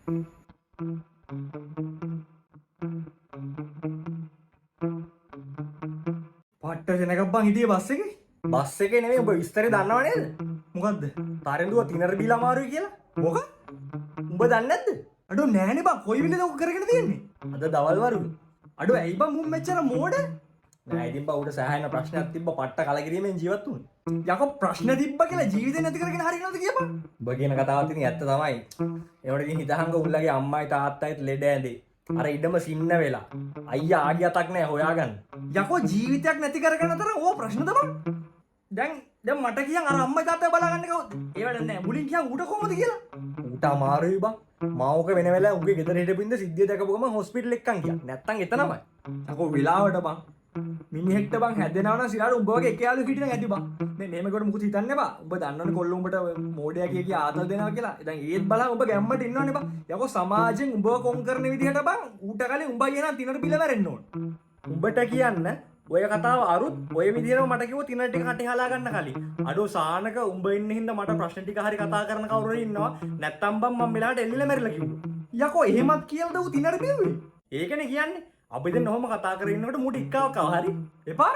පට්ට දෙනකක් බං හිටියේ බස් එකේ. බස් එකේ නෙමෙයි, උඹ විස්තරේ දන්නව නේද? මොකද්ද? තරිඳුව තිනර බීලා අමාරුයි කියලා. මොක? උඹ දන්නේ නැද්ද? අඩෝ නෑනේ බං, කොයි වෙලේද ඔක කරගෙන තියෙන්නේ? අද දවල් වරුවේ. අඩෝ ඇයි බං මුන් මෙච්චර මෝඩ? නෑ ඉතින් බං, ඌට සෑහෙන ප්‍රශ්නයක් තිබ්බ, පට්ට කලකිරීමෙන් ජීවත් වුණේ. යකෝ ප්‍රශ්න තිබ්බ කියලා ජීවිතේ නැති කරගෙන හරියනවද කියපන්? උඹ කියන කතාවත් ඉතින් ඇත්ත තමයි. ඒවට ඉතින් හිතහන්ක උල්ලගේ අම්මයි තාත්තයිත් ලෙඩ ඇඳේ. අර ඉඩම සින්න වෙලා. අයියා ආඩි අතක් නෑ හොයාගන්න. යකෝ ජීවිතයක් නැති කරගෙන අතර ඕ ප්‍රශ්නද බං? දැන් දැන් මට කියන් අර අම්මයි තාත්තයි බලාගන්න කවුද? ඒ වැඩ නෑ. මුලින් කියන් ඌට කොහොමද කියලා. ඌට අමාරුයි බං. මා ඕක වෙන වෙලාවෙ උගේ ගෙදර හිටපු ඉඳ සිද්ධිය දැකපු ගමන් හොස්පිටල් එක්කන් ගියා. නැත්තම් එතනමයි. යකෝ වෙලාවට බං මිනිහෙක්ට බං හැදෙනවා නම් සිරාට උඹ වගේ එක යාළුවෙක් හිටියනම් ඇති බං. මේ මෙහෙම කොට මුකුත් හිතන්න එපා. උඹ දන්නවනේ කොල්ලෝ උඹට මෝඩයා කිය කිය ආතල් දෙනවා කියලා. දැන් ඒත් බලන් උඹ ගැම්මට ඉන්නවනේ බං. යකෝ සමාජයෙන් උඹව කොන් කරන විදිහට බං ඌට කලින් උඹ අයියා නම් තිනට බිල මැරෙන්න ඕන. උඹට කියන්න ඔය කතාව අරුත් ඔය විදිහටම මට කිව්ව තිනර ටික කටේ හලා ගන්න කලින්. අඩෝ සානක උඹ ඉන්න හින්දා මට ප්‍රශ්න ටික හරි කතා කරන කවුරු හරි ඉන්නවා. නැත්තම් බං මං වෙලාවට එල්ලිලා මැරිලා කිව්වා. යකෝ එහෙමත් කියලාද ඌ තිනර බිව්වේ? ඒකනේ කියන්නේ. අපි දැන් ඔහොම කතා කරගෙන ඉන්නකොට මූට ඉක්කාවක් ආවා හරි. එපාර?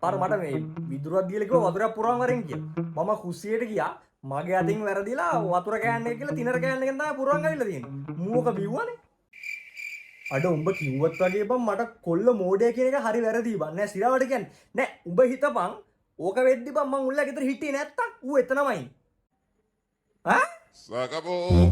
පාර මට මේ විදුරක් දීලා කිව්වා වතුරක් පුරවන් වරෙන් කියලා. මම කුස්සියට ගියා. මගේ අතින් වැරදිලා වතුර කෑන්න එක කියලා තිනර කෑන්න එකෙන් තමයි පුරවන් ඇවිල්ලා තියෙන්නේ. මූ ඔක බිව්වනේ. අඩ උඹ කිව්වත් වගේ බං මට කොල්ල මෝඩය කියන එක හරි වැරදි බං. නෑ සිරාවට කියන්නේ. නෑ උඹ හිතපන් ඕක වෙද්දි බං මං උල්ලා ගෙදර හිටියේ නැත්තම් ඌ එතනමයි. ඈ? Sacabou.